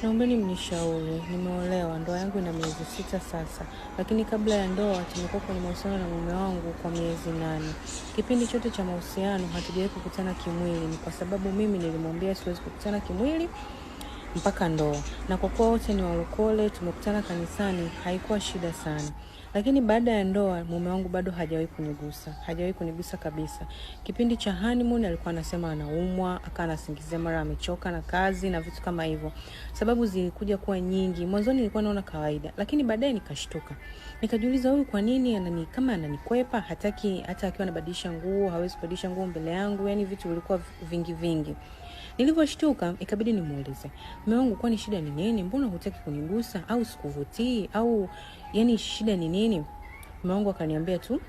Naombeni mnishauri, nimeolewa, ndoa yangu ina miezi 6 sasa, lakini kabla ya ndoa tumekuwa kwenye mahusiano na mume wangu kwa miezi 8. Kipindi chote cha mahusiano hatujawahi kukutana kimwili, ni kwa sababu mimi nilimwambia siwezi kukutana kimwili mpaka ndoa, na kwa kuwa wote ni walokole, tumekutana kanisani, haikuwa shida sana. Lakini baada ya ndoa mume wangu bado hajawahi kunigusa, hajawahi kunigusa kabisa. Kipindi cha honeymoon alikuwa anasema anaumwa, akawa anasingizia mara amechoka na kazi na vitu kama hivyo. Sababu zilikuja kuwa nyingi. Mwanzoni nilikuwa naona kawaida, lakini baadaye nikashtuka. Nikajiuliza huyu kwa nini kama ananikwepa, hataki hata akiwa anabadilisha nguo, hawezi kubadilisha nguo mbele yangu, yani vitu vilikuwa vingi vingi. Nilivyoshtuka ikabidi nimuulize, mume wangu, kwani shida ni nini? Mbona hutaki kunigusa au sikuvutii au yani shida ni nini? Mume wangu akaniambia tu,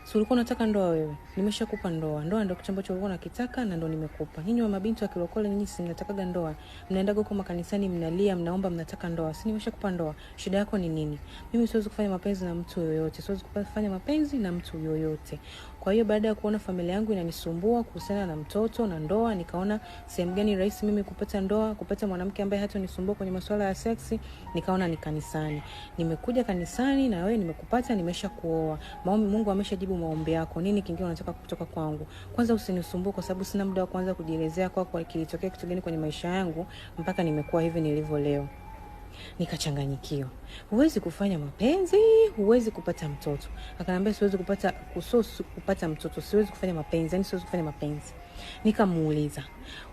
si ulikuwa unataka ndoa wewe? Nimeshakupa ndoa. Ndoa ndio kitu ambacho ulikuwa unakitaka na ndio nimekupa. Nyinyi wa mabinti wa kilokole nyinyi si mnatakaga ndoa. Mnaendaga huko makanisani mnalia, mnaomba mnataka ndoa. Si nimeshakupa ndoa. Shida yako ni nini? Mimi siwezi kufanya mapenzi na mtu yoyote. Siwezi kufanya mapenzi na mtu yoyote. Kwa hiyo baada ya kuona familia yangu inanisumbua kuhusiana na mtoto na ndoa, nikaona sehemu gani rahisi mimi kupata ndoa, kupata mwanamke ambaye hatanisumbua kwenye masuala ya seksi, nikaona ni kanisani. Nimekuja kanisani na wewe nimekupata, nimeshakuoa. Maombi, Mungu ameshajibu maombi yako. Nini kingine unataka kutoka kwangu? Kwanza usinisumbue kwa sababu sina muda wa kuanza kujielezea kwa kilitokea kitu gani kwenye maisha yangu mpaka nimekuwa hivi nilivyo leo. Nikachanganyikiwa. Huwezi kufanya mapenzi, huwezi kupata mtoto. Akaniambia siwezi kupata mtoto, siwezi kufanya mapenzi, yani siwezi kufanya mapenzi. Nikamuuliza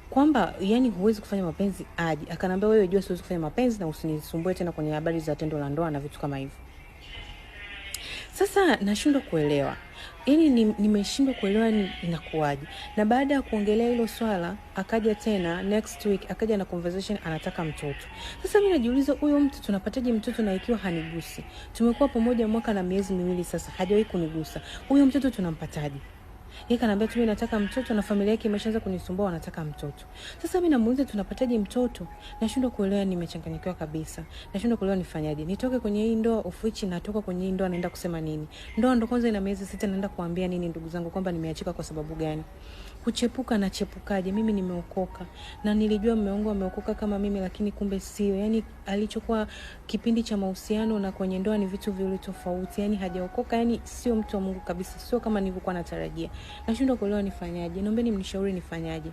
kwamba yani huwezi kufanya mapenzi aje? Akaniambia wewe jua siwezi kufanya mapenzi na usinisumbue tena kwenye habari za tendo la ndoa na vitu kama hivyo. Sasa nashindwa kuelewa. Yaani nimeshindwa kuelewa inakuwaje. Na baada ya kuongelea hilo swala, akaja tena next week, akaja na conversation anataka mtoto. Sasa mimi najiuliza huyo mtu tunapataje mtoto na ikiwa hanigusi? Tumekuwa pamoja mwaka na miezi 2 sasa, hajawahi kunigusa. Huyo mtoto tunampataje? Yeye kaniambia tu mimi nataka mtoto na familia yake imeshaanza kunisumbua wanataka mtoto. Sasa mimi namuuliza tunapataje mtoto? Nashindwa kuelewa, nimechanganyikiwa kabisa. Nashindwa kuelewa nifanyaje. Nitoke kwenye hii ndoa, of which natoka kwenye hii ndoa naenda kusema nini? Ndoa ndo kwanza ina miezi 6, naenda kuambia nini ndugu zangu kwamba nimeachika kwa sababu gani? Kuchepuka na chepukaje? Mimi nimeokoka na nilijua mume wangu ameokoka kama mimi, lakini kumbe sio. Yani alichokuwa kipindi cha mahusiano na kwenye ndoa ni vitu viwili tofauti. Yani hajaokoka, yani sio mtu wa Mungu kabisa, sio kama nilivyokuwa natarajia. Nashindwa kuelewa nifanyaje. Naombeni mnishauri nifanyaje.